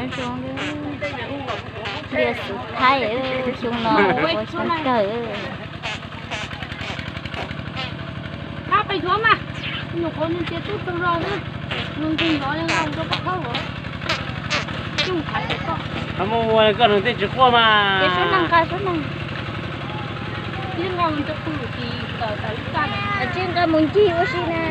Zoo li, liaj xu thaib xyoo no ua xyoo kawg. Mus ua koj neeg tej tsis quaj mas. Tsis nqa mus ncig ua si na.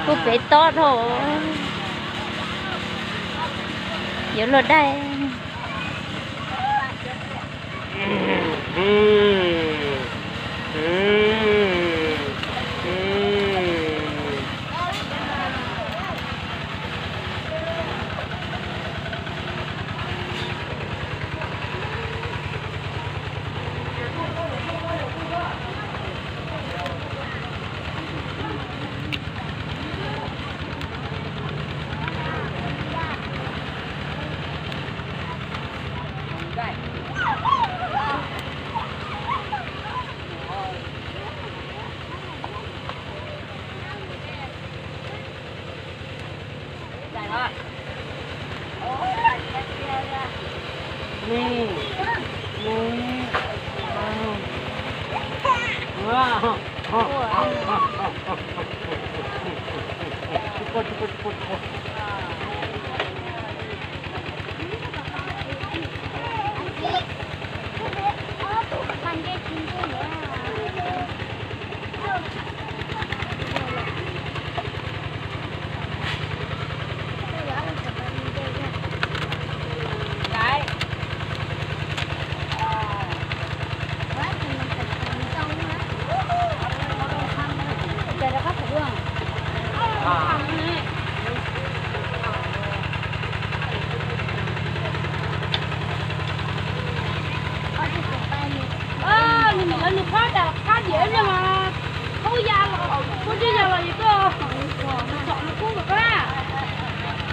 Kuj pem tob dhau, yuav luag daig.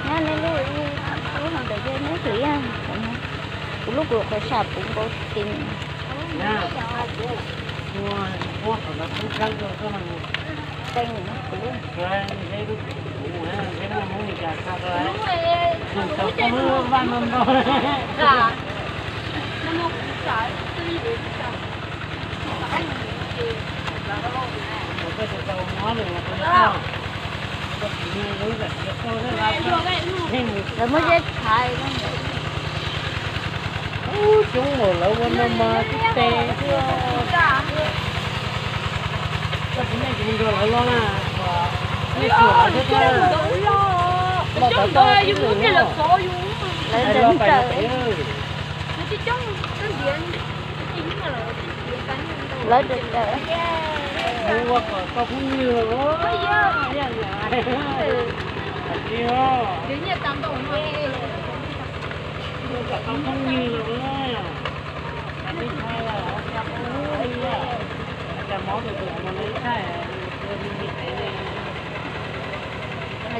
Nyob nej lub, lub hauv ntawd neb hliv, kuv lub kuv qhov sam puv nkaus ti. Lawv muab zeb tshav. Coob lawv ua no mas tib tes xwb. Koj tsis nej tsis nrog lawv los na, nej xyuas lawv thiab. Lawv ntawd ntawd. Lawv ntawd ntawd. Mus ua kom tau phooj ywg.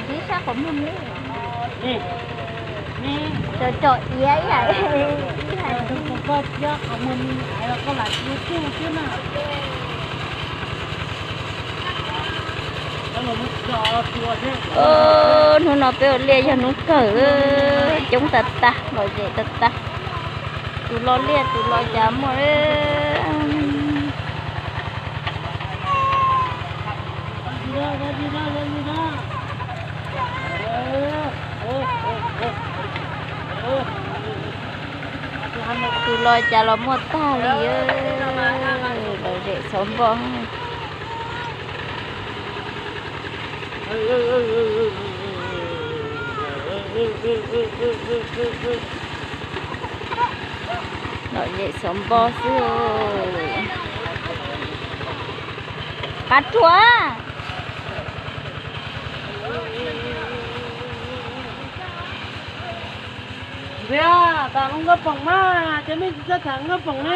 Tsis sab qhov muag li. Tsom tsom iav ib yam. Koj thiab qhov muag me me los koj lam tsis tsuj thiab na. Hnub no peb ua liaj yog hnub kawg, coob tag tag, lom zem tag tag. Tus los liaj tus los cas muaj. Tus los cas los muaj tag li, lom zem xov npoj. Lom zem xov npoj xwb. Qab ruam. Tham hluas nkauj poom mas, cov me ntsis txawj tham hluas nkauj poom na.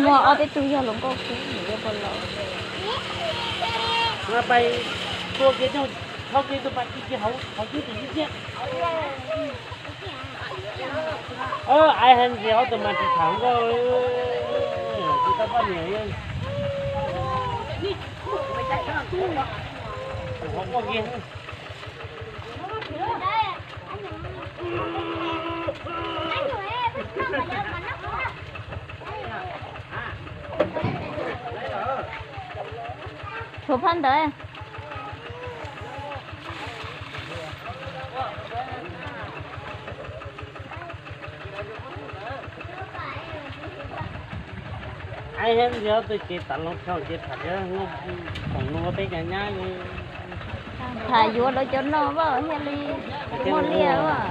Muaj ob peb tug yog hluas nkauj kub nws yuav pog los. Pais tua kiag coj, thauj kiag tus pas ci kiag hauv, hauv twb tus ib tiag. Ai heev tias ob tug mas tsis tham nkauj, tsis tau poj niam. Qhov poj kiag. Tshuav phab ntawd. Ai, yog tus ces tam loo khaus ces tham, foom no peb cov nyab tham yuav lawv cov no as thiaj li muaj liaj as.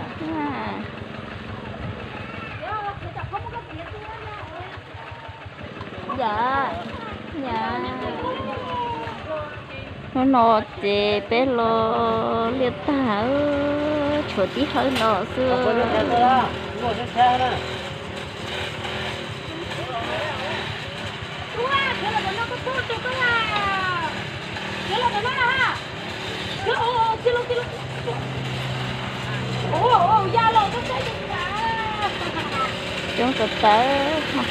Yam, yam. Hnub no ces peb los liaj tag, tshuav tib hawb no xwb. Coob tau tawv,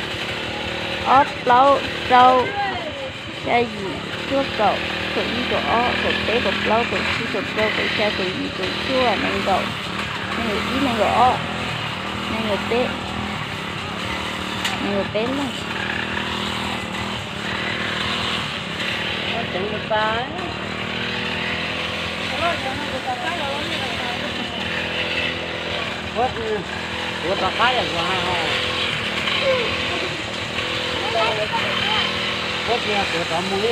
ob plaub rau, xya yim cuaj kaum, kaum ib kaum ob kaum peb kaum plaub kaum tsib kaum rau kaum xya kaum yim kaum cuaj nees nkaum, nees nkaum ib nees nkaum ob, nees nkaum peb, nees nkaum peb leeg. Ua rov qab yam kuv hais os. Ua tias kuv rov mus,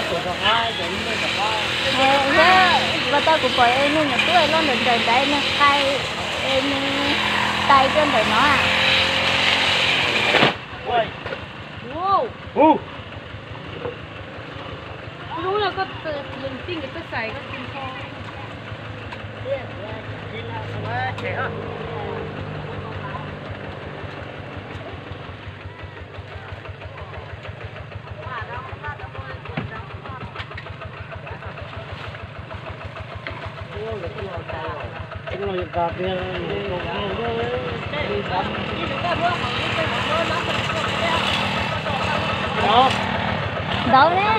kuv rov qab ces rov qab. Thiab pas tau kuv pom ej neeg nyuam tub loj ntawm nraim nraim, nws qai, nws tais rau ntawm no. Ntawd ne.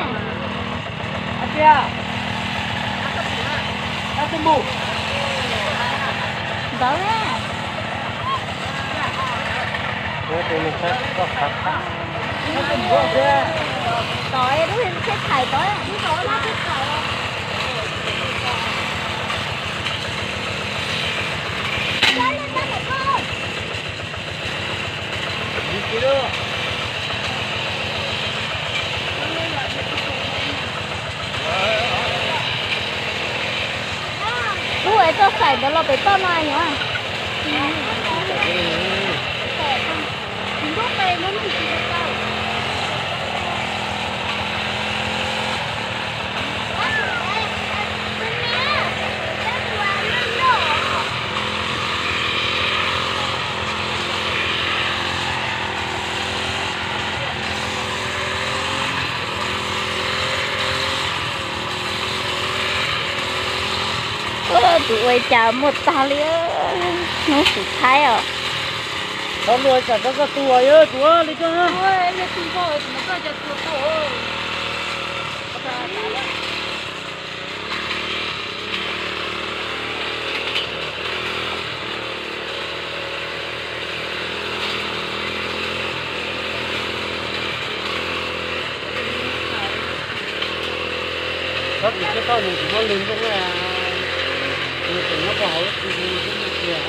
Ntawd ne. Tod lub thiaj thaiv tod. Lub es txoj xaim ntawd los pem toj no nyuam. Tus ua cas muaj tag li, hnub xus thaib os. Txhob luag tsam rau koj tua, tua li koj. Txhob tim tsis tau nws tsis muaj lwg nrooj na, nws tseem nyob puag hauv lub tsis mus tsis mus tiag.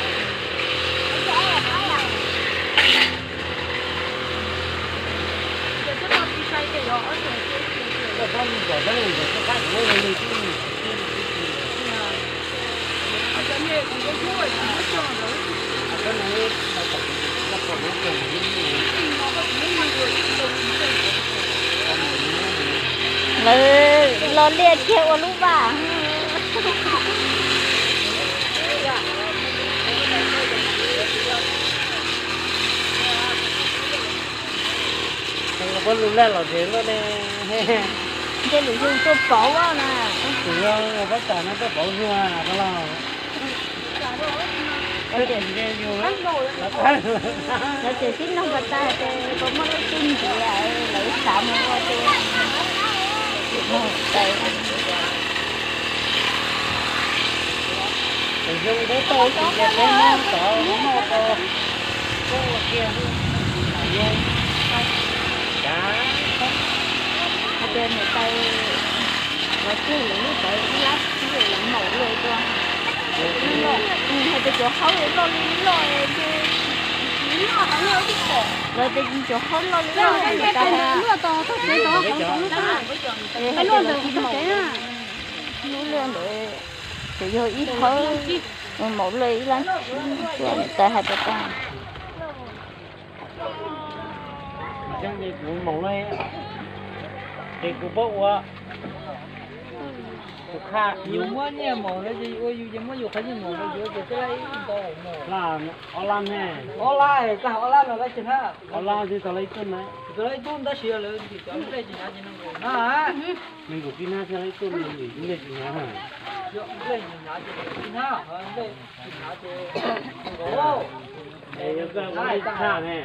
Koj txhob mus kom txhob mus kom txhob qab kom muaj lwg tsis mus tiag. Lawv los liaj kiag ua lub vaj. Pab lus laj los zem luaj ne. Nce lus yug tuaj pauv na. Tus yog pab tas no tuaj pauv zug los. Lawv tias sib nug pas tas tias puas muaj leej twg nrhiav, lawv xav mus ua ces tsis muaj tais. Tus zoo peb tau ib tug kiag peb nyob tod noj tau koob ua kiag. Hais tias niam tais los kiag lawv lub tawv ib lab xwb lawv maum lawm dua. Hais tias cov haub loj li loj ces, lawv tias cov haub loj li loj niam tais. Es hais tias lawv tsis maum lub liaj ntawd, ces yog ib hawb maum lawm ib lab xwb, niam tais hais rau tag. Ces kuv maum lawm, ces kuv pab ua, kuv qha yus muab nyiaj maum lawm ces yus ua yus ces muab yus qhov nyiaj maum lawm yus ua ces twb lab ib ntau maum. Ob lab ne? Ob lab, tag ob lab no lawv tsis hnab. Ob lab twb tau lab ib tug na. Tau lab ib tug tab sis lawv ntim cov nplej tsis hnyav ces nees nkaum hnab. Nees nkaum tib hnab thiaj lab ib tug, ntim nplej tsis hnyav. Nplej tsis hnyav ces ntim tib hnab, nplej tsis hnyav ces nees nkaum. Es yog koj ua ib tug ne.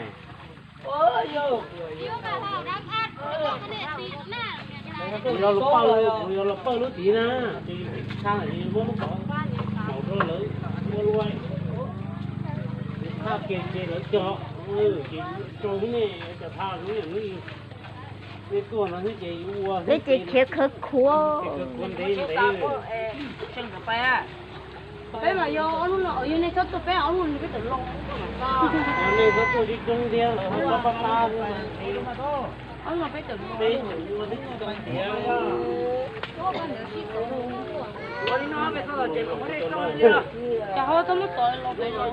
Kuv yuav los pawj, kuv yuav los pawj lub tid na, ces tsis tshaj li muab lub qhov maum rau lawv ua luaj. Kuv tshaj kiag ces lawv cog, ces tsaus ne, cov thaj lub niam lub, nej tuaj no xwb ces yus ua xwb ces khiav khawv khuav ntev ntev. Peb mas yog ob lub no, yog nej txhob tuaj peb ob lub no peb tawm los. Nej txhob tuaj sib coob thiab, lawv ho txhob pab pab. Ob lub no peb tawm los. Peb tseem ua xwb tsis tau tiav. Cas ho txhob muab tov los peb los.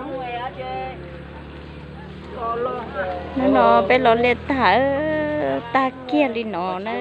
Hnub no peb los liaj tag, tag kiag li no na.